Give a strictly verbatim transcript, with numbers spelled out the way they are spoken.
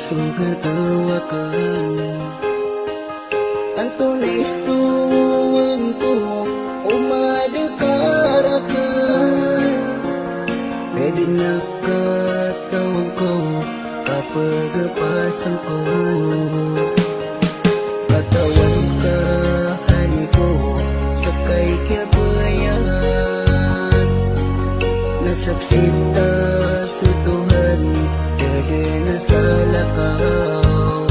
So gagawa akn, antonaa i sowaan ko o mada ka rakn, na di na katawan ko, kapagapasn ko. Katawan ka ani ko, ska i kiyaplayan, na saksi ta so Tuhan, da dn a salakaw.